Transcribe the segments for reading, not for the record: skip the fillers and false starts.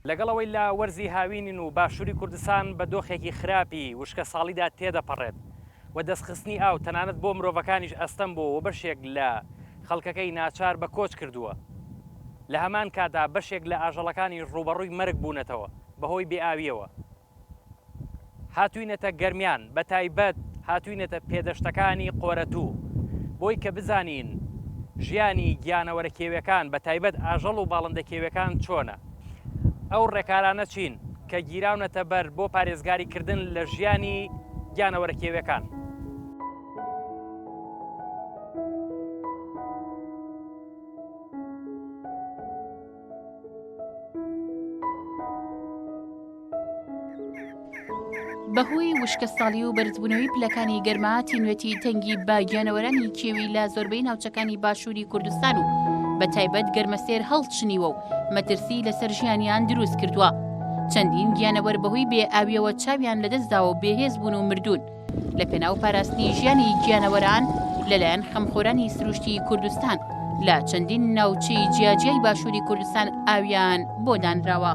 لەگەڵ ئەوەی لە وەرزی هاوینین و باشووری کوردستان بە دۆخێکی خراپی وشکەساڵیدا تێدەپەڕێت و دەستخستنی ئاو تەنانەت بۆ مرۆڤەکانیش ئەستەم بووە و بەشێک لە خەڵکەکەی ناچار بە کۆچ کردووە، لە هەمان کاتدا بەشێک لە ئاژەڵەکانیش ڕووبەڕووی مەرگ بوونەتەوە بەهۆی بێئاوییەوە. هاتووینەتە گەرمیان، بەتایبەت هاتووینەتە پێدەشتەکانی قۆرەتوو، بۆی کە بزانین ژیانی گیانەوەرە کێویەکان بەتایبەت ئاژەڵ و باڵندە کێویەکان چۆنە، ئەو ڕێکارانە چین کە گیراونەتە بەر بۆ پارێزگاری کردن لە ژیانی گیانەوەرە کێویەکان. بەهۆی وشکەساڵی و بەرزبوونەوەی پلەکانی گەرما تینوێتی تەنگی بە گیانەوەرانی کێوی لە زۆربەی ناوچەکانی باشووری کوردستان و بە تایبەت گەرمەسێر هەڵچنیوە و مەترسی لەسەر ژیانیان دروست کردووە. چەندین گیانەوەر بەهۆی بێ ئاویەوە چاویان لەدەستداوە و بێهێز بوون و مردوون. لە پێناو پاراستنی ژیانی گیانەوەران لەلایەن خەمخۆرانی سروشتی کوردستان لە چەندین ناوچەی جیاجیای باشووری کوردستان ئاویان بۆ دانراوە.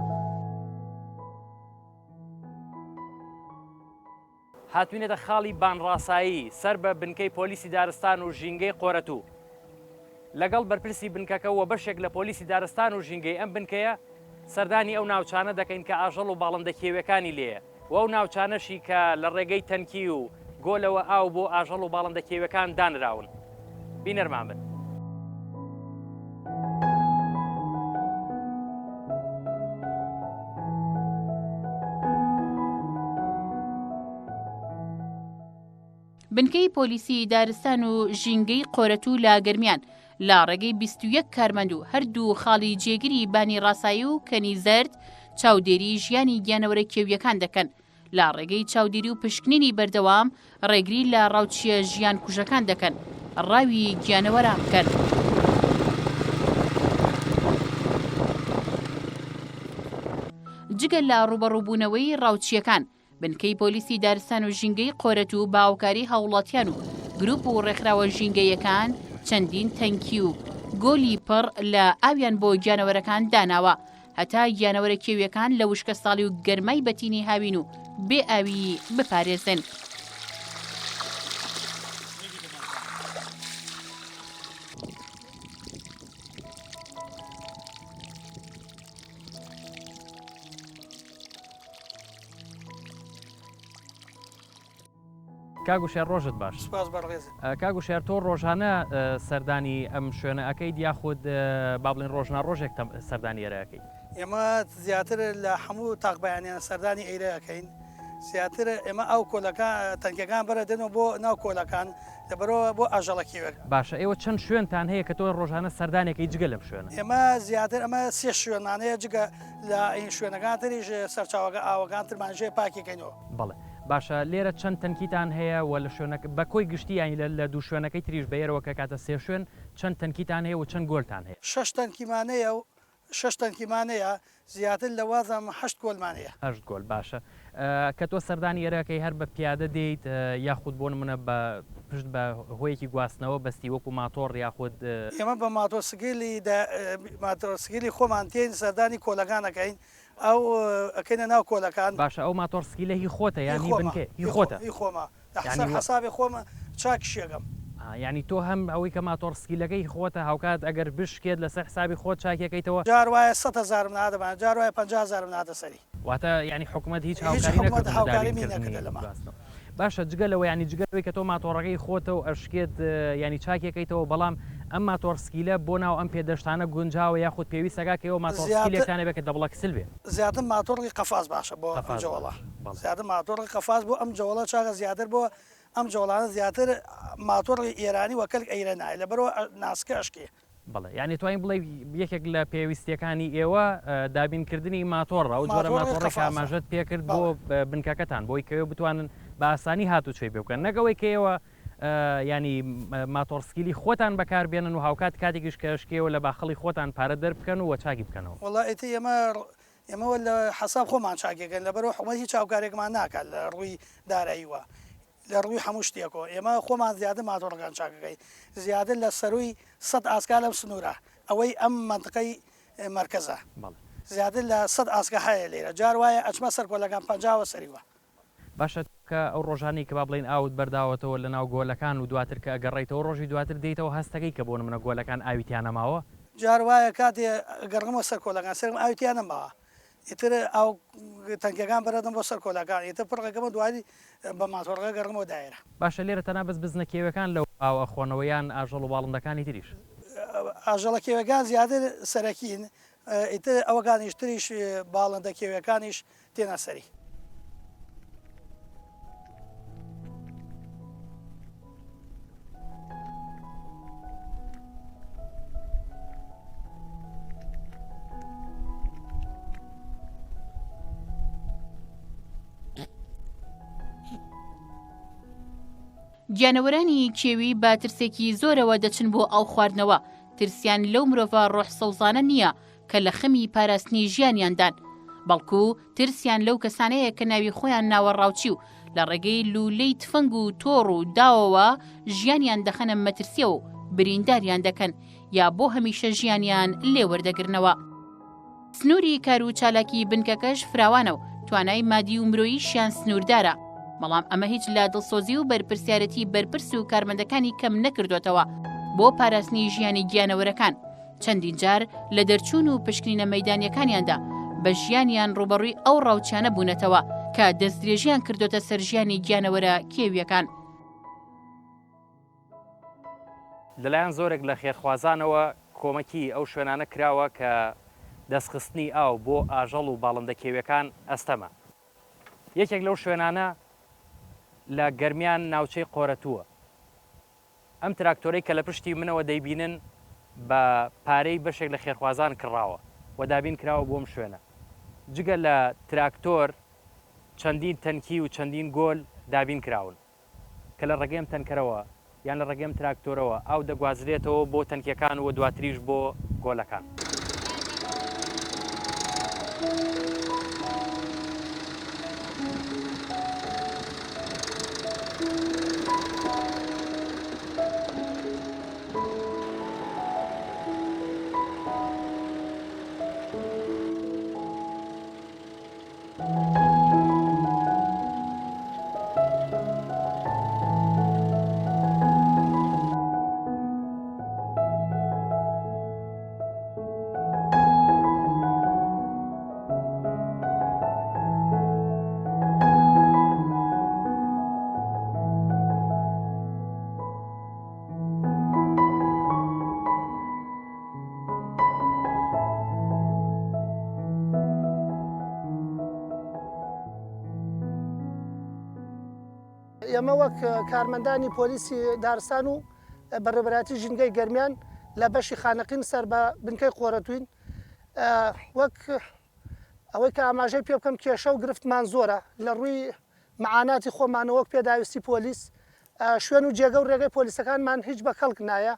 هاتوینەتە خاڵی بانڕاسایی سەر بە بنکەی پۆلیسی دارستان و ژینگەی قۆرەتوو. لەگەڵ بەرپرسی بنکەکە و بەشێک لە پۆلیسی دارستان و ژینگەی ئەم بنکەیە سەردانی ئەو ناوچانە دەکەین کە ئاژەڵ و باڵندە کێویەکانی لێیە و ئەو ناوچانەشی کە لە ڕێگەی تەنکی و گۆلەوە ئاو بۆ ئاژەڵ و باڵندە کێویەکان دانراون. بینەرمان بن. بنکەی پۆلیسی دارستان و ژینگەی قۆرەتوو لە گەرمیان لە ڕێگەی 21 کارمەند و هەردوو خاڵی جێگری بانی ڕاسایی و کەنی زەرد چاودێری ژیانی گیانەوەرە کێوییەکان دەکەن لە ڕێگەی چاودێری و پشکنینی بەردەوام ڕێگری لە ڕاوچییە ژیان کوژەکان دەکەن ڕاوی گیانەوەران بکەن. جگە لە ڕووبەڕووبوونەوەی ڕاوچییەکان، بنکەی پۆلیسی دارستان و ژینگەی قۆرەتوو بە هاوکاری هاووڵاتیان و گروپ و ڕێکخراوە ژینگەیەکان چەندین تەنکی و گۆلی پڕ لە ئاویان بۆ گیانەوەرەکان داناوە هەتا گیانەوەرە کێویەکان لە وشکەساڵی و گەرمای بەتینی هاوین و بێ ئاویی بپارێزن. کاک وشیار ڕۆژت باش. سوپاس بەڕێز. کاک وشیار تۆ ڕۆژانە سەردانی ئەم شوێنە ئەکەیت یاخود با بڵێین ڕۆژنا ڕۆژێک سەردانی ئێرە ئەکەیت؟ ئێمە زیاتر لە هەموو تاق بەیانیان سەردانی ئێرە ئەکەین زیاتر ئێمە ئەو کۆلەکان تەنکەکان بەرەدەنەوە بۆ ناو کۆلەکان لەبەرەوە بۆ ئاژەڵە کێوەکان. باشە ئێوە چەند شوێنتان هەیە کە تۆ ڕۆژانە سەردانێکەی جگە لەم شوێنە؟ ئێمە زیاتر ئەمە سێ شوێنمان هەیە جگە لە این شوێنەکان تریش سەرچاوەکە ئاوەکان ترمان ژێ پاکی کەینەوە. بەڵێ باشە لێرە چەند تەنکیتان هەیە و لە شوێنەکە بە کۆی گشتی یانی لە لە دوو شوێنەکەی تریش بە ئێرەوە کە کاتە سێ شوێن چەند تەنکیتان هەیە و چەند گۆلتان هەیە؟ شەش تەنکیمان هەیە و شەش تەنکیمان هەیە زیاتر لە وازم هەشت گۆلمان هەیە. هەشت گۆل باشە کە تۆ سەردانی ئێرە ئەکەی هەر بە پیادە دێیت یاخود بۆ نمونە بە پشت بە هۆیەکی گواستنەوە بەستی وەکو ماتۆڕ یاخود. ئێمە بە ماتۆرسکیلی ماتۆرسکیلی خۆمان تێین سەردانی کۆلەکان ئەکەین ئەو ئەکەینە ناو کۆلەکان. باشە ئەو ماتۆڕسکیلە هی خۆتە یان هی بنکەیە؟ هی خۆتە؟ هی خۆمە لە حساب حسابی خۆم چاکیشی ئەکەم. ئا یانی تۆ هەم ئەوەی کە ماتۆڕسکیلەکە هی خۆتە هاوکات ئەگەر بشکێت لەسەر حسابی خۆت چاکی ئەکەیتەوە؟ جار وایە سەت هەزارم نادە بان جار وایە 50 هەزارم نادە سەری. واتە یانی حکومەت هیچ هاوکاری نەکردوون لە دابین کردنی گواستنەوە. باشە جگە لەوە یانی جگە لەوەی کە تۆ ماتۆڕەکەی خۆتە و ئەشکێت یانی چاکیەکەیتەوە بەڵام ئەم ماتۆڕسکیلە بۆ ناو ئەم پێدەشتانە گونجاوە یاخود پێویستەکا کە ئێوە ماتۆڕسکیلێکتان هەبێ کە double axle بێ؟ زیاتر ماتۆڕی قەفاز باشە بۆ ئەم جەوەڵە زیاتر ماتۆڕی قەفاز بۆ ئەم جەوەڵە چاکە زیاتر بۆ ئەم جەوەڵانە زیاتر ماتۆڕی ئێرانی وە کەلک ئەیرە نایە لەبەرئەوە ناسکە ئەشکێ. بەڵێ یانی توانین بڵێی یەکێک لە پێویستیەکانی ئێوە دابین کردنی ماتۆڕە ئەو جۆرە ماتۆڕێک کە ئاماژەت پێکرد بۆ بنکەکەتان بۆی کە ئێوە بتوانن بە ئاسانی هاتوچۆی پێ بکەن نەک ئەوەی کە ئێوە یانی ماتۆڕسکیلی خۆتان بەکار بێنن و هاوکات کاتێکیش کە شکێوە لە باخەڵی خۆتان پارە دەربکەن و چاکی بکەنەوە. وەڵا ئیتر ئێمە ئێمە لە حەساب خۆمان چاکیەکەن لەبەرئەوە حکومەت هیچ هاوکارێکمان ناکات لە ڕووی داراییوە لە ڕووی هەموو شتێکەوە ئێمە خۆمان زیاتر ماتۆڕەکان چاکەکەین زیاتر لە سەرووی سەت ئاسکا لەم سنوورە ئەوەی ئەم مەنتقەی مەرکەزە. زیاتر لە سەد ئاسکە هەیە لێرە جار وایە ئەچمە سەر کۆلەکان 50 وە سەریوە. باشە تۆ کە ئەو ڕۆژانەی کە با بڵێین ئاوت بەرداوەتەوە لە ناو گۆلەکان و دواتر کە ئەگەڕێیتەوە ڕۆژی دواتر دێیتەوە هەستەکەی کە بۆ نمونە گۆلەکان ئاوی تیا نەماوە؟ جار وایە کاتێ ئەگەڕێمەوە سەر کۆلەکان سەرم ئاوی تیا نەماوە ئیتر ئاو تەنکیەکان بەرەدەم بۆ سەر کۆلاکان ئیتر پڕ ئەکەمەوە دوایی بە ماتۆڕەکە گەڕمەوە دایرە. باشە لێرە تەنها بەس بزنە کێویەکان لەو ئاوە ئەخۆنەوە یان ئاژەڵ و باڵندەکانی تریش؟ ئاژەڵە کێویەکان زیاتر سەرەکین ئیتر ئەوەکانیش تریش باڵندە کێویەکانیش تێنە سەری. گیانەوەرانی کێوی بە ترسێکی زۆرەوە دەچن بۆ ئاو خواردنەوە، ترسیان لەو مرۆڤە ڕۆح سەوزانە نییە کە لە خەمی پاراستنی ژیانیاندان، بەڵکو ترسیان لەو کەسانەیە کە ناوی خۆیان ناوە ڕاوچی و لە ڕێگەی لوولەی تفەنگ و تۆڕ و داوەوە ژیانیان دەخەنە مەترسیەوە و برینداریان دەکەن یا بۆ هەمیشە ژیانیان لێ وەردەگرنەوە. سنووری کار و چالاکی بنکەکەش فراوانە و توانای مادی و مرۆییشیان سنووردارە، بەڵام ئەمە هیچ لە دڵسۆزی و بەرپرسیارێتی بەرپرس و کارمەندەکانی کەم نەکردۆتەوە بۆ پاراستنی ژیانی گیانەوەرەکان. چەندین جار لە دەرچوون و پشکنینە مەیدانیەکانیاندا بە ژیانیان ڕووبەڕووی ئەو ڕاوچیانە بوونەتەوە کە دەستدرێژیان کردۆتە سەر ژیانی گیانەوەرە کێویەکان. لەلایەن زۆرێک لە خێرخوازانەوە کۆمەکی ئەو شوێنانە کراوە کە دەستخستنی ئاو بۆ ئاژەڵ و باڵندە کێویەکان ئەستەمە. یەکێک لەو شوێنانە لە گەرمیان ناوچەی قۆرەتووە. ئەم تراکتۆرەی کە لە پشتی منەوە دەیبینن بە پارەی بەشێک لە خێرخوازان کڕاوە و دابین کراوە بۆ ئەم شوێنە. جگە لە تراکتۆر چەندین تەنکی و چەندین گۆل دابین کراون کە لە ڕێگەی ئەم تەنکەرەوە یان لە ڕێگەی ئەم تراکتۆرەوە ئاو دەگوازرێتەوە بۆ تەنکیەکان و دواتریش بۆ گۆلەکان. ئێمە وەک کارمەندانی پۆلیسی دارستان و بەڕێوەبەرایەتی ژینگەی گەرمیان لە بەشی خانەقین سەر بە بنکەی قۆرەتووین وەک ئەوەی کە ئاماژەی پێ بکەم کێشە و گرفتمان زۆرە لە ڕووی معاناتی خۆمانەوە وەک پێداویستی پۆلیس شوێن و جێگە و ڕێگەی پۆلیسەکانمان هیچ بە کەڵک نایە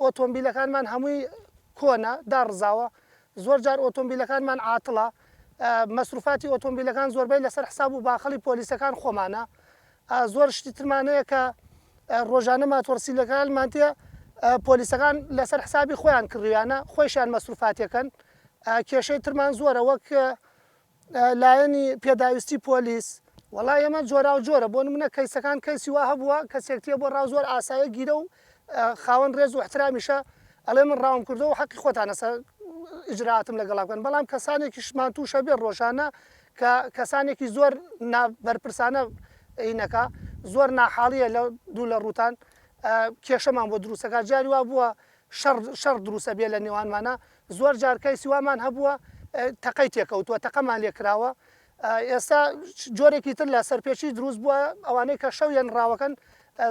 ئۆتۆمبیلەکانمان هەمووی کۆنە داڕزاوە زۆر جار ئۆتۆمبیلەکانمان عاتڵە مەسروفاتی ئۆتۆمبیلەکان زۆربەی لەسەر حساب و باخەڵی پۆلیسەکان خۆمانە زۆر شتی ترمان هەیە کە ڕۆژانە ماتۆڕسیلەکانمان تێ پۆلیسەکان لەسەر حسابی خۆیان کڕیویانە خۆیشیان مەسروفاتەکەن کێشەی ترمان زۆرە وەک لایەنی پێداویستی پۆلیس وەڵا ئێمە جۆراو جۆرە بۆ نمونە کەیسەکان کەیسی وا هەبووە کەسێک تێ بۆ ڕاو زۆر ئاسایە گیرە و خاوەن ڕێز و احترامیشە ئەڵێ من ڕاوم کردەوە حەقی خۆتانە سەر ئیجراتم لەگەڵا بکەن بەڵام کەسانێکیشمان تووشە بێ ڕۆژانە کە کەسانێکی زۆر نابەرپرسانە ئینەکە زۆر ناحاڵیە لە دوو لە ڕووتان کێشەمان بۆ دروستەکە جاری وا بووە شەڕ شەڕ دروستە بێ لە نێوانمانە زۆر جار کەیسی وامان هەبووە تەقەی تێکەوتووە تەقەمان لێ کراوە ئێستا جۆرێکی تر لە سەرپێچی دروست بووە ئەوانەی کە شەویان ڕاوەکەن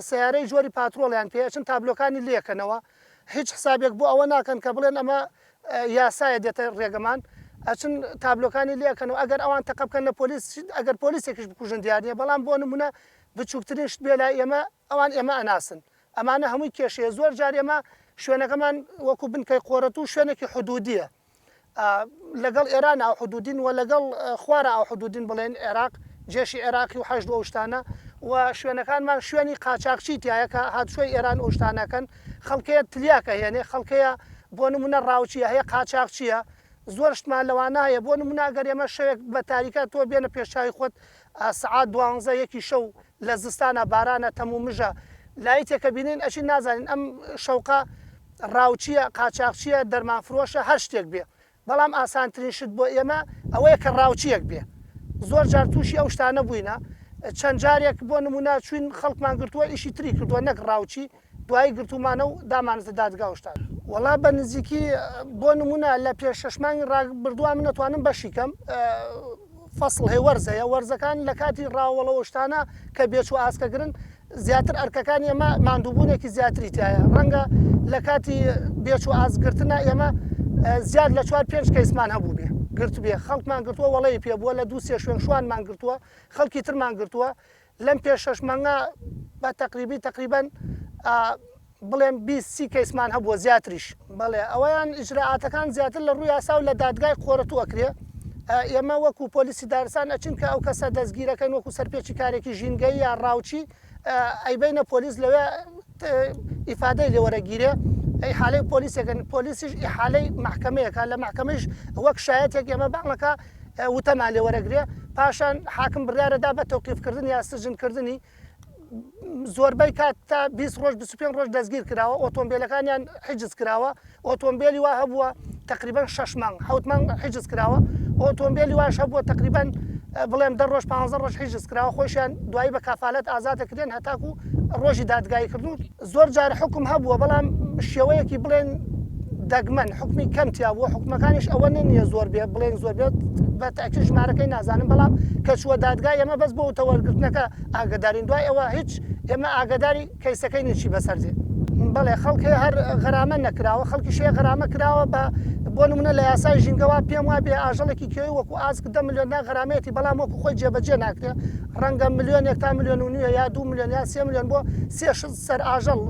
سیارەی جۆری پاترۆڵیان پێ ئەچن تابلۆکانی لێکەنەوە هیچ حسابێک بۆ ئەوە ناکەن کە بڵێن ئەمە یاسایە دێتە ڕێگەمان ئەچن تابلۆکانی لێکەن و ئەگەر ئەوان تەقە بکەن لە پۆلیس ئەگەر پۆلیسێکیش بکوژن دیار نییە بەڵام بۆ نمونە بچووکترین شت بێ لای ئێمە ئەوان ئێمە ئەناسن ئەمانە هەمووی کێشەیە زۆر جار ئێمە شوێنەکەمان وەکو بنکەی قۆرەتوو شوێنێکی حدودیە لەگەڵ ئێران ئاو حدودین و لەگەڵ خوارە ئاو حدودین بڵێن عێراق جێشی عێراقی و حەشد و ئەو شتانە و شوێنەکانمان شوێنی قاچاقچی تایە کە هاتوچۆی ئێران ئەو شتانەکەن خەڵکەیە تلیاکە هێنێ خەڵکەیە بۆ نمونە ڕاوچیە هەیە قاچاقچیە. زۆر شتمان لەوانە هەیە بۆ نمونە گەر ئێمە شەوێک بە تاریکا تۆ بێنە پێش چاوی خۆت سەعات دوانزە یەکی شەو لە زستانا بارانە تەم و مژە لایتێکە بینین ئەچین نازانین ئەم شەوقە ڕاوچیە قاچاخچیە دەرمان فرۆشە هەر شتێک بێ بەڵام ئاسانترین شت بۆ ئێمە ئەوەیە کە ڕاوچیەک بێ زۆر جار تووشی ئەو شتانە بووینە چەند جارێک بۆ نمونە چوین خەڵکمان گرتووە ئیشی تری کردووە نەک ڕاوچی دوایی گرتوومانە و دامانەتە دادگا و شتان. وەڵا بە نزیکی بۆ نموونە لە پێش شەش مانگی ڕابردووا من ئەتوانم بەشی کەم فەسڵ هەیە وەرز هەیە وەرزەکان لە کاتی ڕاوەڵە و شتانە کە بێچوو ئاسکەگرن زیاتر ئەرکەکانی ئێمە ماندووبوونێکی زیاتری تایە ڕەنگە لە کاتی بێچوو ئاسگرتنە ئێمە زیاد لە چوار پێنج کەیسمان هەبوو بێ گرتبێ خەڵکمان گرتووە وەڵی پێ بووە لە دوو سێ شوێن شوانمان گرتووە خەڵکی ترمان گرتووە لەم پێش شەش مانگە بە تەقریبی تەقریبەن بڵێم 20 سی کەیسمان هەبووە زیاتریش. بەڵێ ئەوەیان ئیجرائاتەکان زیاتر لە ڕووی یاسا و لە دادگای قۆرەتوو ئەکرێ ئێمە وەکو پۆلیسی دارستان ئەچین کە ئەو کەسە دەستگیرەکەین وەکو سەرپێچی کارێکی ژینگەیی یا ڕاوچی ئەیبەینە پۆلیس لەوێ ئیفادەی لێ وەرەگیرێ ئیحالەی پۆلیسێکن پۆلیسیش ئیحالەی مەحکەمەیەکە لە مەحکەمەیش وەک شایەتێک ئێمە بانگەکە وتەمان لێ وەرەگرێ پاشان حاکم بڕیارەدا بە تەوقیفکردن یا سجنکردنی زۆربەی کات تا 20 ڕۆژ 25 ڕۆژ دەستگیر کراوە ئۆتۆمبیلەکانیان حجز کراوە ئۆتۆمبیلی وا هەبووە تقریبا 6 مانگ حوت مانگ حجز کراوە ئۆتۆمبیلی واش هەبووە تقریبا بڵێم دە ڕۆژ 15 ڕۆژ حجز کراوە خۆشیان دوایی بە کافالەت ئازاد دەکرێن هەتاکو ڕۆژی دادگایی کردن و زۆر جار حوکم هەبووە بەڵام شێوەیەکی بڵێن دەگمەن حوکمی کەم تیا بووە حوکمەکانیش ئەوە نیە زۆر بێ بڵێن زۆر بێت بە تاکی ژمارەکەی نازانم بەڵام کە چووە دادگا ئێمە بەس بۆ وتەوەرگرتنەکە ئاگدارین دوای ئەوە هیچ ئێمە ئاگداری کەیسەکەی نین چی بەسەر دێ. بەڵێ خەڵک هەیە هەر غەرامە نەکراوە خەڵکیش هەیە غەرامە کراوە بە بۆ نمونە لە یاسای ژینگەوە پێم وابێ ئاژەڵێکی کێوی وەکو ئاسک دە ملیۆن نا غەرامەیەتی بەڵام وەکو خۆی جێبەجێ ناکرێ ڕەنگە ملیۆنێک تا ملیۆن و نیوە یا دوو ملیۆن یا سێ ملیۆن بۆ سێ سەر ئاژەڵ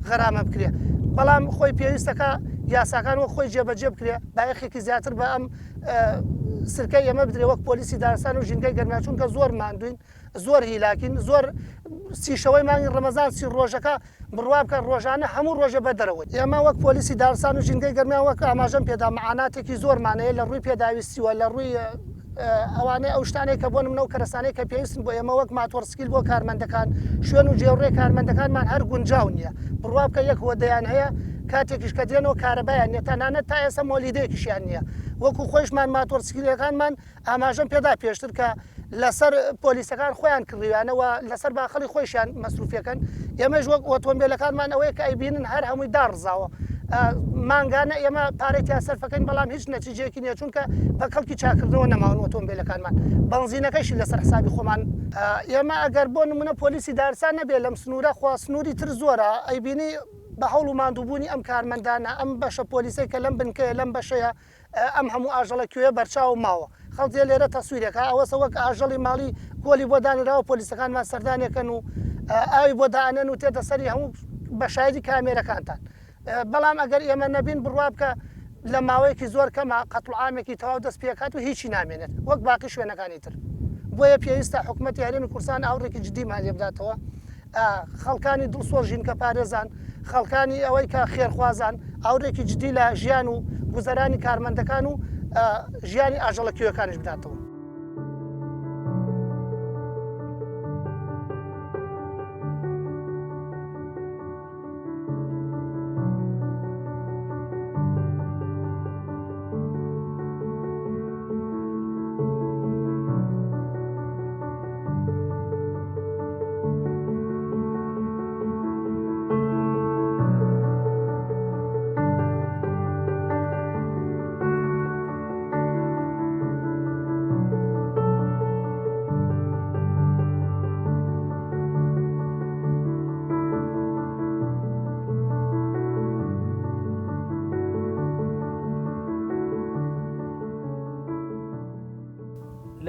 غەرامە بکرێ بەڵام خۆی پێویستەکە یاساکان وەک خۆی جێبەجێ بکرێ بایەخێکی زیاتر بە ئەم سرکەی ئێمە بدرێ وەک پۆلیسی دارستان و ژینگەی گەرمیان چونکە زۆر ماندوین زۆر هیلاکین زۆر سی شەوەی مانگی ڕەمەزان سی ڕۆژەکە بڕوا بکە ڕۆژانە هەموو ڕۆژێ بە دەرەوەی. ئێمە وەک پۆلیسی دارستان و ژینگەی گەرمیان وەک ئاماژەم پێدا معاناتێکی زۆرمان هەیە لە ڕووی پێداویستیوە لە ڕووی ئەوانەی ئەو شتانەی کە بۆ نمونە ئەو کەرەسانەی کە پێویستن بۆ ئێمە وەک ماتۆڕسکیل بۆ کارمەندەکان شوێن و جێوڕێ کارمەندەکانمان هەر گونجاو نییە بڕوا بکە یەک هۆدەیان هەیە کاتێکیش کە دێنەوە کارەبایان نییە تەنانەت تا ئێستا مۆلیدەیەکیشیان نییە وەکو خۆیشمان ماتۆڕسکیلەکانمان ئاماژەم پێدا پێشتر کە لەسەر پۆلیسەکان خۆیان کڕیویانە و لەسەر باخەڵی خۆیشیان مەسروفیەکەن ئێمەش وەک ئۆتۆمبیلەکانمان ئەوەیە کە ئەیبینن هەر هەمووی داڕزاوە مانگانە ئێمە پارەی تیا سەرفەکەین بەڵام هیچ نەتیجەیەکی نییە چونکە بە کەڵکی چاکردنەوە نەماون ئۆتۆمبیلەکانمان بەنزینەکەشی لەسەر حسابی خۆمان ئێمە ئەگەر بۆ نمونە پۆلیسی دارستان نەبێ لەم سنوورە خوا سنووری تر زۆرە ئەیبینی بە هەوڵ و ماندووبوونی ئەم کارمەندانە ئەم بەشە پۆلیسەی کە لەم بنکەیە لەم بەشەیە ئەم هەموو ئاژەڵە کوێیە بەرچاوم ماوە خەڵک دێ لێرە تەسویرێکا ئەوەسە وەک ئاژەڵی ماڵی گۆلی بۆ دانراوە پۆلیسەکانمان سەردانێکەن و ئاوی بۆ دائەنێن و تێتە سەری هەموو بە شایدی کامێرەکانتان بەڵام ئەگەر ئێمە نەبین بڕوا بکە لە ماوەیەکی زۆر کەمە قەتڵ عامێکی تەواو دەست پێکات و هیچی نامێنێت وەک باقی شوێنەکانی تر بۆیە پێویستە حکومەتی هەرێمی کوردستان ئاوڕێکی جدیمان لێ بداتەوە خەڵکانی دڵسۆز ژینکە پارێزان، خەڵکانی ئەوەی کە خێرخوازان، ئاوڕێکی جدی لە ژیان و گوزەرانی کارمەندەکان و ژیانی ئاژەڵە کێویەکانیش بداتەوە.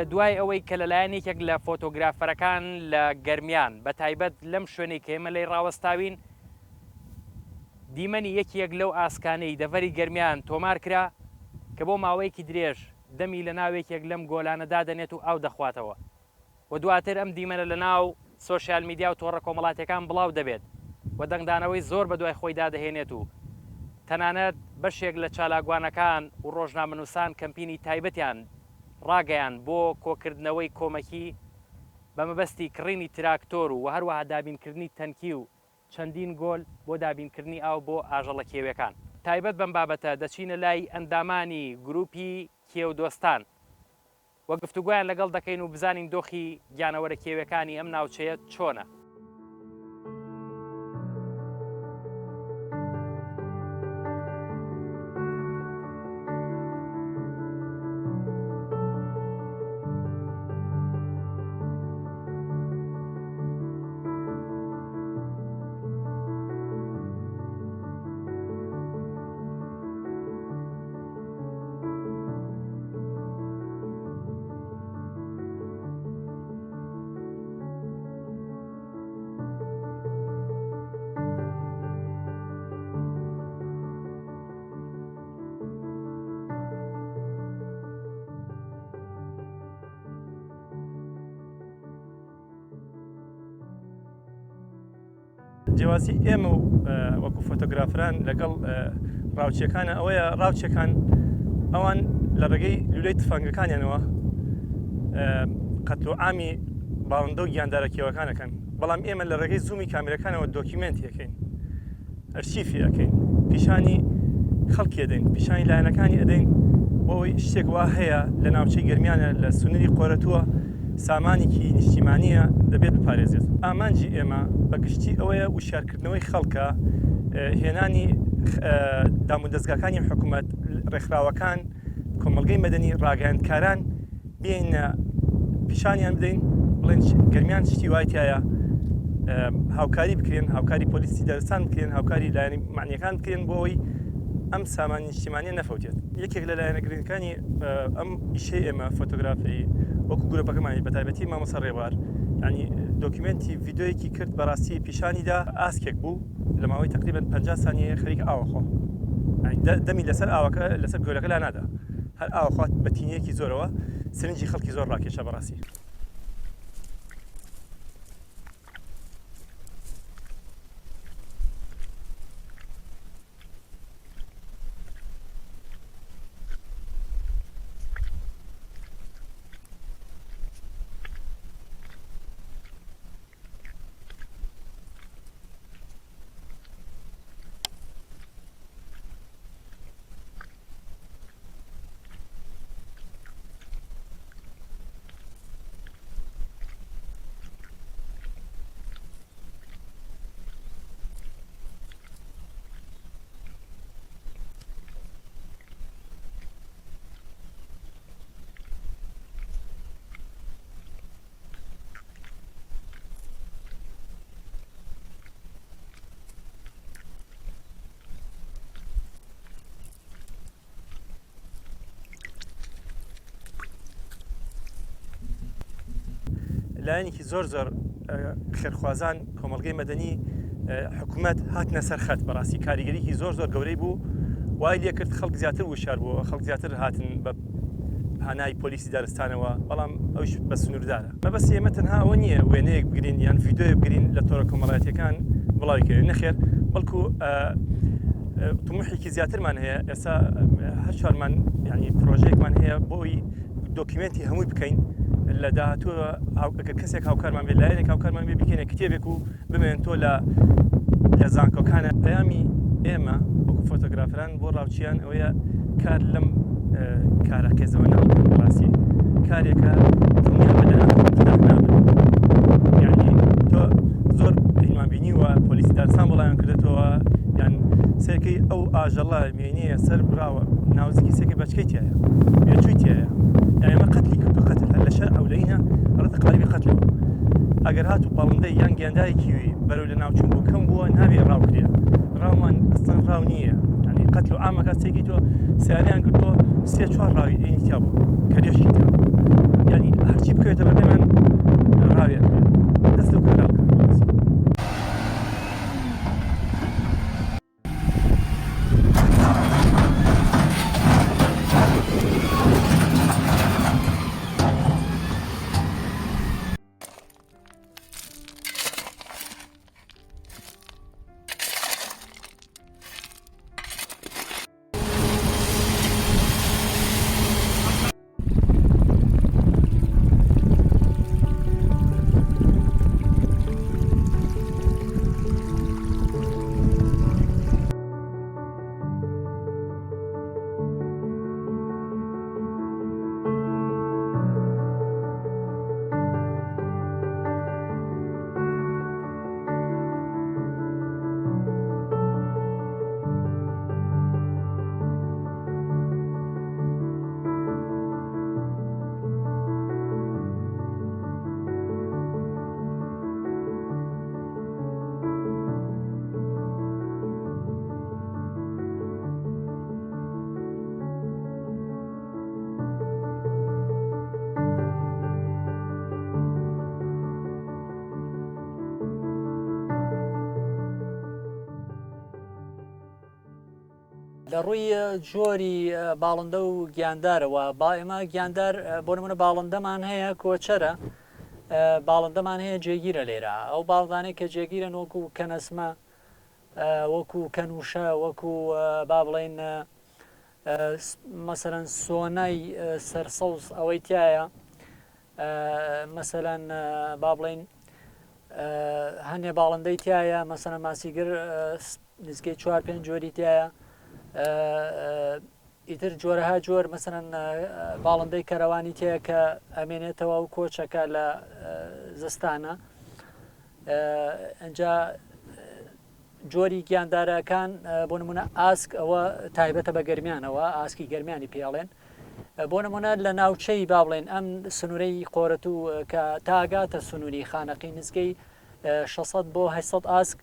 لە دوای ئەوەی کە لەلایەن یەکێک لە فۆتۆگرافەرەکان لە گەرمیان بە تایبەت لەم شوێنەی کە ئێمە لێی ڕاوەستاوین دیمەنی یەکێک لەو ئاسکانەی دەڤەری گەرمیان تۆمار کرا کە بۆ ماوەیەکی درێژ دەمی لە ناو یەکێک لەم گۆلانە دادەنێت و ئاو دەخواتەوە و دواتر ئەم دیمەنە لە ناو سۆشیال میدیا و تۆڕە کۆمەڵاتیەکان بڵاو دەبێت و دەنگدانەوەی زۆر بەدوای خۆیدا دەهێنێت و. تەنانەت بەشێک لە چالاکوانەکان و ڕۆژنامەنووسان کەمپینی تایبەتیان ڕاگەیاند بۆ کۆکردنەوەی کۆمەکی بە مەبەستی کڕینی تراکتۆر و هەروەها دابینکردنی تەنکی و چەندین گۆل بۆ دابینکردنی ئاو بۆ ئاژەڵە کێویەکان. تایبەت بەم بابەتە دەچینە لای ئەندامانی گروپی کێودۆستان و گفتوگۆیان لەگەڵ دەکەین و بزانین دۆخی گیانەوەرە کێویەکانی ئەم ناوچەیە چۆنە. جیاوازی ئێمە و وەکو فۆتۆگرافران لەگەڵ ڕاوچیەکانە ئەوەیە ڕاوچەکان ئەوان لە ڕێگەی لولەی تفەنگەکانیانەوە قەتل و عامی باڵندە و گیاندارە کێوەکانەکەن بەڵام ئێمە لە ڕێگەی زوومی کامیرەکانەوە document ی ئەەکەین ئەرشیفی ئەکەین پیشانی خەڵکی ئەدەین پیشانی لایەنەکانی ئەدەین بۆ ئەوەی شتێک وا هەیە لە ناوچەی گەرمیانە لە سنووری قۆرەتووە سامانێکی نیشتیمانیە دەبێت بپارێزێت ئامانجی ئێمە بە گشتی ئەوەیە وشیارکردنەوەی خەڵکە هێنانی دامودەزگاکانی حکوومەت ڕێکخراوەکان کۆمەڵگەی مەدەنی ڕاگەیاندکاران بێینە پیشانیان بدەین بڵێن گەرمیان شتی وای تایە هاوکاری بکرێن هاوکاری پۆلیسی دارستان بکرێن هاوکاری لایەنی معنیەکان بکرێن بۆ ئەوەی ئەم سامانی نیشتیمانیە نەفەوتێت یەکێک لە لایەنە گرنگەکانی ئەم ئیشەی ئێمە فۆتۆگرافی وەکو گروپەکەمانی بە تایبەتی مامۆستا ڕێبوار ینی document ی ڤیدیۆیەکی کرد بەڕاستی پیشانیدا ئاسکێک بوو لە ماوەی تقریبا 50 سانیە خەریک ئاوەخۆ دەمی لەسەر ئاوەکە لەسەر گۆلەکە لا نادا هەر ئاوە خوات بە تینیەکی زۆرەوە سرنجی خەڵکی زۆر ڕاکێشا بەڕاستی. لایەنێکی زۆر زۆر خێرخوازان کۆمەڵگەی مەدەنی حکوومەت هاتنە سەر خەت بەڕاستی کاریگەریکی زۆر زۆر گەورەی بوو وای لێکرد خەڵک زیاتر وشار بووە خەڵک زیاتر هاتن بە هانای پۆلیسی دارستانەوە بەڵام ئەوش بە سنووردارە مەبەستی ئێمە تەنها ئەوە نییە وێنەیەک بگرین یان ڤیدیۆیەک بگرین لە تۆڕە کۆمەڵایەتیەکان بڵاوی کەین نەخێر بەڵکو تموحێکی زیاترمان هەیە ئێستا هەر چوارمان ینی پرۆژەیەکمان هەیە بۆی document ی هەمووی بکەین لە داهاتووە ئەگەر کەسێک هاوکارمان بێت لایەنێک هاوکارمان بێ بکەینە کتێبێک و بمێن تۆ لە لە زانکۆکانە پەیامی ئێمە وەکو فۆتۆگرافران بۆ ڕاوچیان ئەوەیە کار لەم کارە قێزەوە نەکەن بەڕاستی کارێکە دڵنیابە لە ناخ نابن یعنی تۆ زۆر هینمان بینیوە پۆلیسی دارستان بڵاویان کردێتەوە یان سێکەی ئەو ئاژەڵە مێنیە سەر براوە ناوزگی سێکە بەچکەی تایە بێچووی تایە یعنی ئەمە قەتلی کردو قەتل هەر لە شەر ئەولەینە ڕەتە قاریبی قەتلەوە ئەگەر هاتوو باڵندەی یان گیاندارێکی بەرەو لە ناوچوون بوو کەم بووە نابێ ڕاو کرێ ڕاومان ئەسڵەن ڕاو نییە یعنی قەتل و عامەکە سێکی تۆ سیاریان گرتووە سێ چوار ڕاوی ئینی تیا بوو کەرێشی تیا بوو یعنی هەرچی بکەوێتە بەردەمیان ڕاوی ئەکرێت دەست لەو کارە بکەن بەڕاستی. لە ڕووی جۆری باڵندە و گیاندارەوە با ئێمە گیاندار بۆ نمونە باڵندەمان هەیە کۆچەرە باڵندەمان هەیە جێگیرە لێرە ئەو باڵدانەی کە جێگیرن وەکو کەنەسمە وەکو کەنوشە وەکو با بڵێن مەسەرەن سۆنای سەرسەوز ئەوەی تایە مەسەلەن با بڵێین هەنێ باڵندەی تایە مەسەلەن ماسیگر نزیکەی چوار پێنج جۆری تایە ئیتر جۆرەها جۆر مەسەلەن باڵندەی کەرەوانی تایە کە ئەمێنێتەوە و کۆچەکە لە زستانە ئەجا جۆری گیاندارەکان بۆ نمونە ئاسک ئەوە تایبەتە بە گەرمیانەوە ئاسکی گەرمیانی پێڵێن بۆ نمونە لە ناوچەی با بڵێن ئەم سنوورەی قۆرەتوو کە تاگاتە سنووری خانەقی نزگەی 600 بۆ 800 ئاسک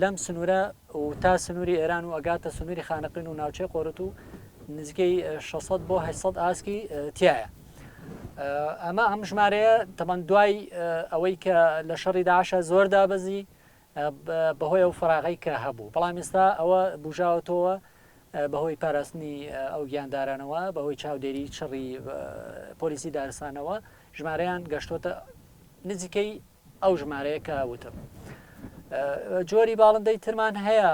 لەم سنوورە و تا سنووری ئێران و ئەگاتە سنووری خانەقین و ناوچەی قۆرەتوو نزیکەی 600 بۆ 800 ئاسکی تایە. ئەمە ئەم ژمارەیە تەمان دوای ئەوەی کە لە شەڕی داعشە زۆر دابەزی بەهۆی ئەو فەراغەی کە هەبوو، بەڵام ئێستا ئەوە بوژاوەتەوە بەهۆی پاراستنی ئەو گیاندارانەوە، بەهۆی چاودێری چڕی پۆلیسی دارستانەوە ژمارەیان گەشتۆتە نزیکەی ئەو ژمارەیە کە وتم. جۆری باڵندەی ترمان هەیە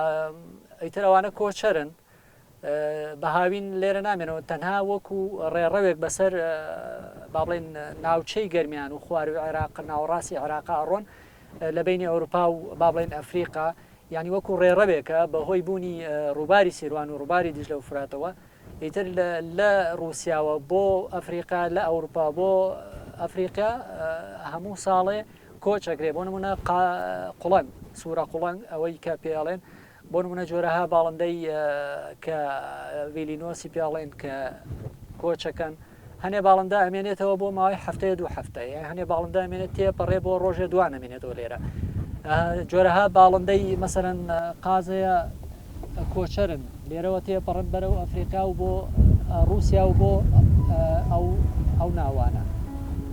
ئیتر ئەوانە کۆچەرن بە هاوین لێرە نامێنەوە تەنها وەکو ڕێڕەوێک بەسەر با بڵێن ناوچەی گەرمیان و خواروی عێراق ناوەڕاستی عێراق ئەڕۆن لە بینی ئەوروپا و با بڵێن ئەفریقا یعنی وەکو ڕێڕەوێکە بەهۆی بوونی ڕووباری سیروان و ڕووباری دیجلە و فراتەوە ئیتر لە ڕووسیاوە بۆ ئەفریقا لە ئەوروپا بۆ ئەفریقا هەموو ساڵێ کۆچ ئەکرێ بۆ نمونە قوڵنگ سوورە قوڵنگ ئەوەی کە پێڵێن بۆ نمونە جۆرەها باڵندەی کە ڤیلینۆسی پێڵێن کە کۆچەکەن هەنێ باڵندە ئەمێنێتەوە بۆ ماوەی هەفتەیە دوو هەفتە یان هەنێ باڵندە ئەمێنێت تێپەڕێ بۆ ڕۆژێ دوان ئەمێنێتەوە لێرە جۆرەها باڵندەی مەسەرەن قازەیە کۆچەرن لێرەوە تێپەڕن بەرەو ئەفریقا و بۆ ڕووسیا و بۆ ئەو ئەو ناوانە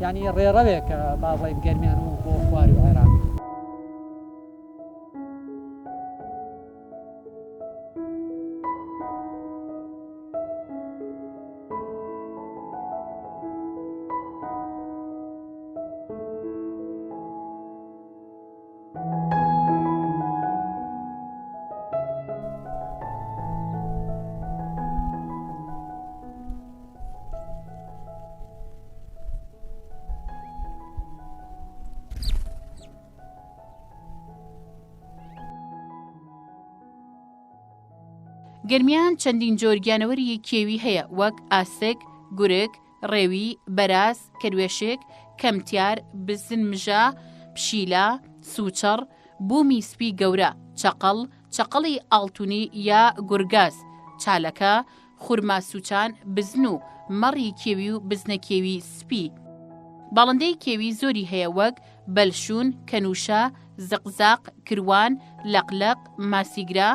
یعنی ڕێڕەوێکە با بڵێین گەرمیان و بۆ خواری و عێراق. گەرمیان چەندین جۆر گیانەوەری کێوی هەیە وەک ئاسک، گورگ، ڕێوی، بەراز، کەروێشک، کەمتیار، بزن مژە، پشیلە، سوچەڕ، بوومی سپی گەورە، چەقەڵ، چەقەڵی ئاڵتونی یا گورگاز، چالەکە، خورما سوچان، بزن و مەڕی کێوی و بزنە کێوی سپی. باڵندەی کێوی زۆری هەیە وەک، بەلشوون، کەنووشە، زقزاق، کروان، لەقلەق، ماسیگرا،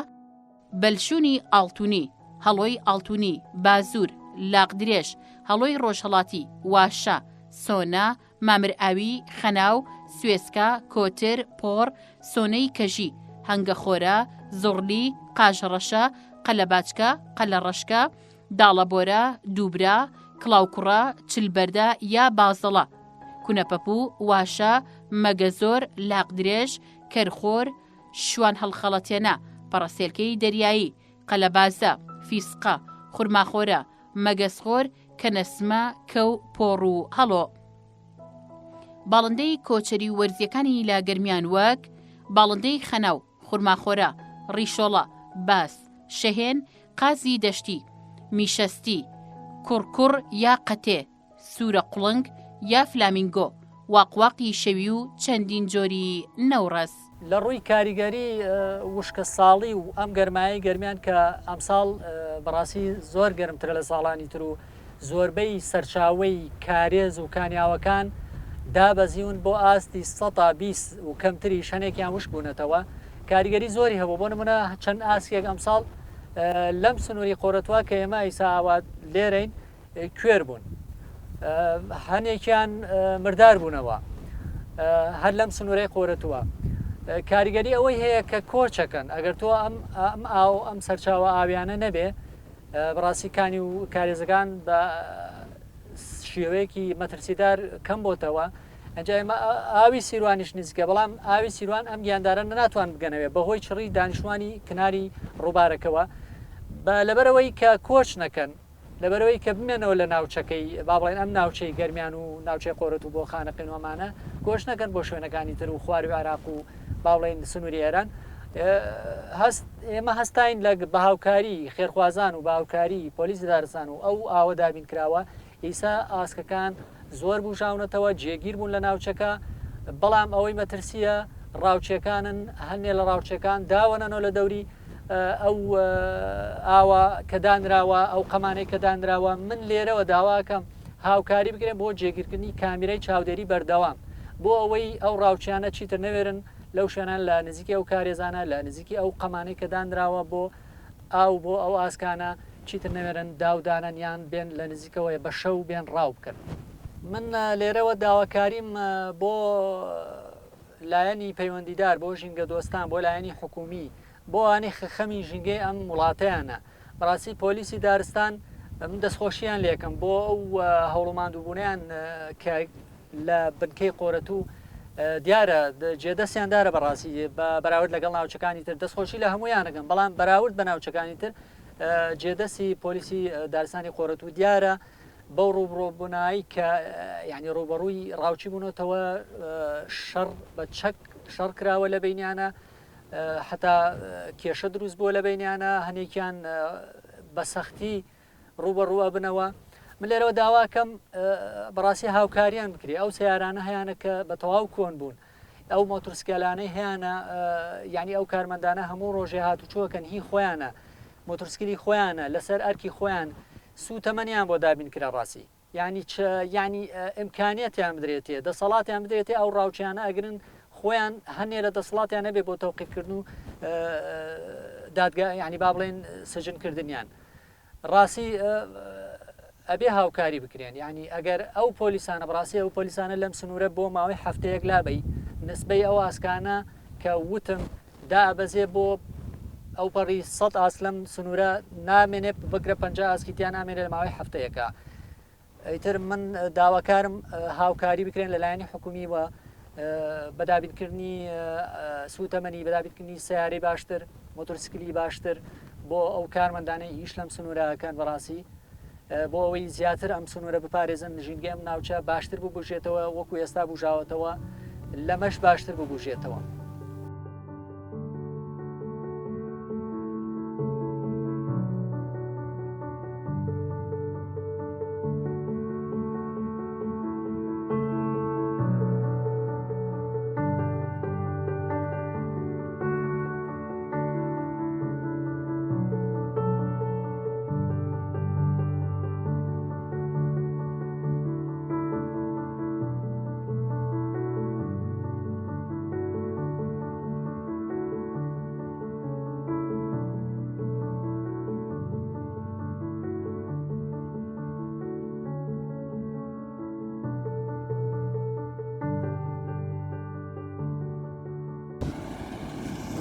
بەلشوونی ئاڵتونی، هەڵۆی ئاڵتونی، بازوور، لاق درێژ، هەڵۆی ڕۆژهەڵاتی، واشە، سۆنە، مامرئاوی، خەناو، سوێسکە، کۆتر، پۆڕ، سۆنەی کەژی، هەنگەخۆرە، زڕلی، قاژەڕەشە، قەلەباچکە، قەلەڕەشکە، داڵەبۆرە، دووبرا، کڵاوکوڕە، چلبەردە یا بازەڵە، کونەپەپوو، واشە، مەگەزۆر، لاقدرێژ، کەرخۆر، شوان هەڵخەڵەتێنە، پەڕەسێلکەی دەریایی، قەلەبازە، فیسقە، خورماخۆرە، مەگەزخۆر، کەنەسمە، کەو، پۆڕ و هەڵۆ. باڵندەی کۆچەری و وەرزییەکانی لە گەرمیان وەک، باڵندەی خەناو، خورماخۆرە، ڕیشۆڵە، باز، شەهێن، قازی دەشتی، میشەستی، کوڕکوڕ یا قەتێ، سوورە قوڵنگ یا فلامینگۆ، واقواقی شەوی و چەندین جۆری نەوڕەس. لە ڕووی کاریگەری وشکە ساڵی و ئەم گەرمایەی گەرمیان کە ئەمساڵ بەڕاستی زۆر گەرمترە لە ساڵانی تر و زۆربەی سەرچاوەی کارێز و کانیاوەکان دابەزیون بۆ ئاستی سەتا 20 و کەمتریش هەنێکیان وشک بوونەتەوە کاریگەری زۆری هەبوو بۆ نمونە چەند ئاسکێک ئەمساڵ لەم سنووری قۆرەتوە کە ئێمە ئیسا ئاوا لێرەین کوێر بوون هەنێکیان مردار بوونەوە هەر لەم سنوورەی قۆرەتووە کاریگەری ئەوەی هەیە کە کۆچەکەن ئەگەر تۆ ئەم ئەم ئاو ئەم سەرچاوە ئاویانە نەبێ. بەڕاستی کانی و کارێزەکان بە شێوەیەکی مەترسیدار کەم بۆتەوە ئەجا ئێمە ئاوی سیروانیش نزیکە بەڵام ئاوی سیروان ئەم گیاندارە ناتوان بگەنەوێ بەهۆی چڕی دانیشتوانی کناری ڕووبارەکەوە بە لەبەرەوەی کە کۆچ نەکەن لەبەرئەوەی کە بمێنەوە لە ناوچەکەی با بڵێین ئەم ناوچەی گەرمیان و ناوچەی قۆرەتوو بۆ خانەقین و ئەمانە کۆچ نەکەن بۆ شوێنەکانی تر و خواروی عێراق و با بڵێین سنووری ئێران هەست ئێمە هەستاین لە بە هاوکاری خێرخوازان و بە هاوکاری پۆلیسی دارستان و ئەو ئاوە دابین کراوە ئیسا ئاسکەکان زۆر بوژاونەتەوە جێگیر بوون لە ناوچەکە بەڵام ئەوەی مەترسیە ڕاوچیەکانن هەنێ لە ڕاوچیەکان داوەنەنۆ لە دەوری ئەو ئاوە کە دانراوە ئەو قەمانەی کە دانراوە من لێرەوە داواکەم هاوکاری بکرێن بۆ جێگیرکردنی کامیرای چاودێری بەردەوام بۆ ئەوەی ئەو ڕاوچیانە چیتر نەوێرن لەو شوێنان لە نزیکی ئەو کارێزانە لە نزیکی ئەو قەمانەی کە دانراوە بۆ ئاو بۆ ئەو ئاسکانە چیتر نەوێرن داو دانەن یان بێن لە نزیکەوەیە بە شەو بێن ڕاو بکەن. من لێرەوە داواکاریم بۆ لایەنی پەیوەندیدار، بۆ ژینگەدۆستان، بۆ لایەنی حکوومی، بۆ ئەوانەی خە خەمی ژینگەی ئەم وڵاتەیانە، بەڕاستی پۆلیسی دارستان من دەستخۆشییان لێکەم بۆ ئەو هەوڵ و ماندووبوونەیان کە لە بنکەی قۆرەتوو دیارە جێدەستیان دارە بەڕاستی بە بەراورد لەگەڵ ناوچەکانی تر دەستخۆشی لە هەموویانەکەم بەڵام بەراورد بە ناوچەکانی تر جێدەستی پۆلیسی دارستانی قۆرەتوو دیارە بەو ڕووبڕووبوونایی کە یعنی ڕووبەڕووی ڕاوچی بوونەتەوە شەڕ بە چەک شەڕ کراوە لە بینیانە حتا کێشە دروست بووە لە بینیانە هەنێکیان بە سەختی ڕووبەڕوو ئەبنەوە من لێرەوە داواکەم بەڕاستی هاوکاریان بکرێ ئەو سیارانە هەیانە کە بە تەواو کۆن بوون ئەو مۆتورسکیلانەی هەیانە یعنی ئەو کارمەندانە هەموو ڕۆژێ هاتوچۆکەن هی خۆیانە مۆتورسکلی خۆیانە لەسەر ئەرکی خۆیان سوتەمەنیان بۆ دابین کرا ڕاستی یعنی چ یعنی ئیمکانیەتیان بدرێتێ دەسەڵاتیان بدرێتێ ئەو ڕاوچیانە ئەگرن خۆیان هەنێ لە دەسەڵاتیان نەبێ بۆ تەوقیفکردن و دادگا یعنی با بڵێن سجن کردنیان ڕاستی ئەبێ هاوکاری بکرێن یعنی ئەگەر ئەو پۆلیسانە بەڕاستی ئەو پۆلیسانە لەم سنوورە بۆ ماوەی هەفتەیەک لابەی نسبەی ئەو ئاسکانە کە وتم دائەبەزێ بۆ ئەوپەڕی سەت ئاست لەم سنوورە نامێنێ بگرە 50 ئاسکی تیا نامێنێ لە ماوەی هەفتەیەکە ئیتر من داواکارم هاوکاری بکرێن لە لایەنی حکومی و بە دابینکردنی سوتەمەنی بە دابینکردنی سیارەی باشتر مۆتۆرسکلی باشتر بۆ ئەو کارمەندانەی ئیش لەم سنوورەکەن بەڕاستی بۆ ئەوەی زیاتر ئەم سنوورە بپارێزن ژینگەی ئەم ناوچە باشتر ببوژێتەوە وەکو ئێستا بوژاوەتەوە لەمەش باشتر ببوژێتەوە.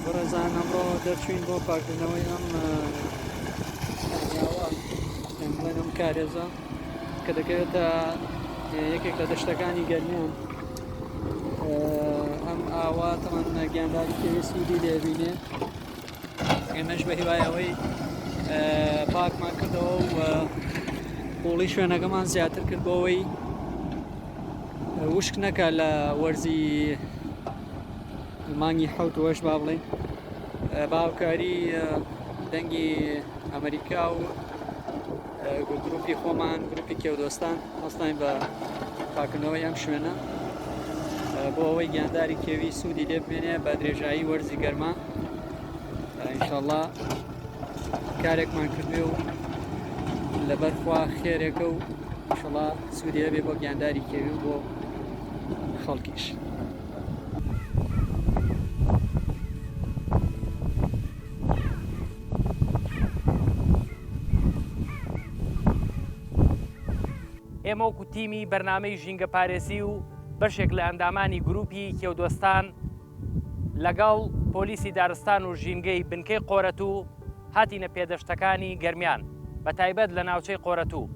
بەڕێزان ئەمڕۆ دەرچوین بۆ پاکردنەوەی ئەم کانیاوە یان بڵێن ئەم کارێزە کە دەکەوێتە یەکێک لە دەشتەکانی گەرمیان ئەم ئاوا تەمان گیانداری کێوی سوودی لێبینێ ئێمەش بە هیوای ئەوەی پاکمان کردەوە و قوڵی شوێنەکەمان زیاتر کرد بۆ ئەوەی وشک نەکە لە وەرزی مانگی حەوت وەش با بڵێین بە هاوکاری دەنگی ئەمریکا و گروپی خۆمان گروپی کێودۆستان هەستاین بە پاکردنەوەی ئەم شوێنە بۆ ئەوەی گیانداری کێوی سوودی لێ ببینێ بە درێژایی وەرزی گەرما ئینشاءاللە کارێکمان کردوێ و لەبەر خوا خێرێکە و ئینشاءاللە سوودی هەبێ بۆ گیانداری کێوی و بۆ خەڵکیش. ئێمە وەکو تیمی بەرنامەی ژینگەپارێزی و بەشێک لە ئەندامانی گروپی کێودۆستان لەگەڵ پۆلیسی دارستان و ژینگەی بنکەی قۆرەتوو هاتینە پێدەشتەکانی گەرمیان. بە تایبەت لە ناوچەی قۆرەتوو.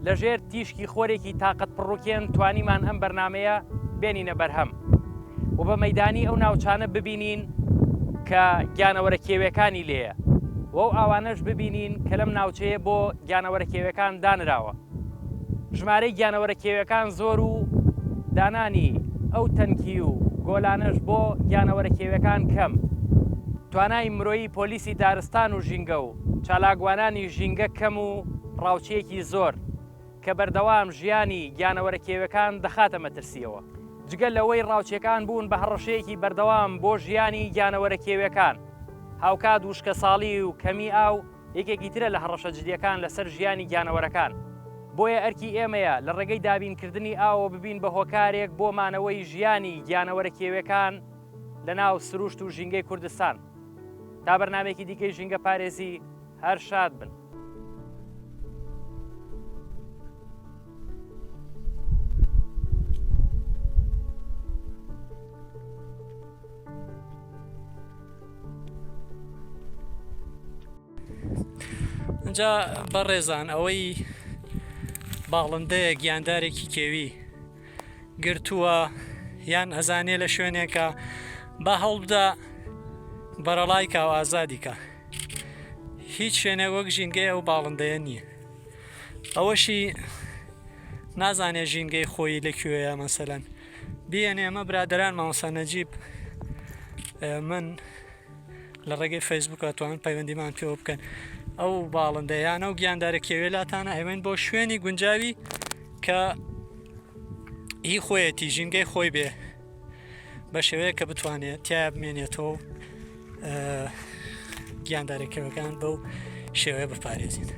لە ژێر تیشکی خۆرێکی تاقەت پڕوکێن توانیمان ئەم بەرنامەیە بێنینە بەرهەم و بە مەیدانی ئەو ناوچانە ببینین کە گیانەوەرە کێوێکانی لێیە و ئەو ئاوانەش ببینین کە لەم ناوچەیە بۆ گیانەوەرە کێوێکان دانراوە. ژمارەی گیانەوەرە کێوێکان زۆر و دانانی ئەو تەنکی و گۆلانەش بۆ گیانەوەرە کێوێکان کەم. توانای مرۆیی پۆلیسی دارستان و ژینگە و چالاکوانانی ژینگە کەم و ڕاوچییەکی زۆر کە بەردەوام ژیانی گیانەوەرە کێوێکان دەخاتە مەترسییەوە. جگە لەوەی ڕاوچیەکان بوون بە هەڕەشەیەکی بەردەوام بۆ ژیانی گیانەوەرە کێوێکان، هاوکات وشکەساڵی و کەمی ئاو یەکێکی ترە لە هەڕەشە جدیەکان لەسەر ژیانی گیانەوەرەکان. بۆیە ئەرکی ئێمەیە لە ڕێگەی دابینکردنی ئاوەوە ببین بە هۆکارێک بۆ مانەوەی ژیانی گیانەوەرە کێوێکان لە ناو سروشت و ژینگەی کوردستان. تا بەرنامەیەکی دیکەی ژینگەپارێزی هەر شاد بن. جا بەڕێزان ئەوەی باڵندەیە گیاندارێکی کێوی گرتووە یان ئەزانێ لە شوێنێکە با هەوڵبدا بەرەڵای کا و ئازادی کا هیچ شوێنێک وەک ژینگەی ئەو باڵندەیە نییە ئەوەشی نازانێ ژینگەی خۆی لە کوێیە مەسەلەن بیەنێ ئەمە برادران مامۆستا نەجیب من لە ڕێگەی فەیسبوک ئەتوانن پەیوەندیمان پێوە بکەن ئەو باڵندەیانە و گیاندارە کێوێ لاتانە ئەوێن بۆ شوێنی گونجاوی کە هی خۆیەتی ژینگەی خۆی بێ بە شێوەیە کە بتوانێت تیا بمێنێتەوە و گیاندارە کێوەکان بەو شێوەیە بپارێزین.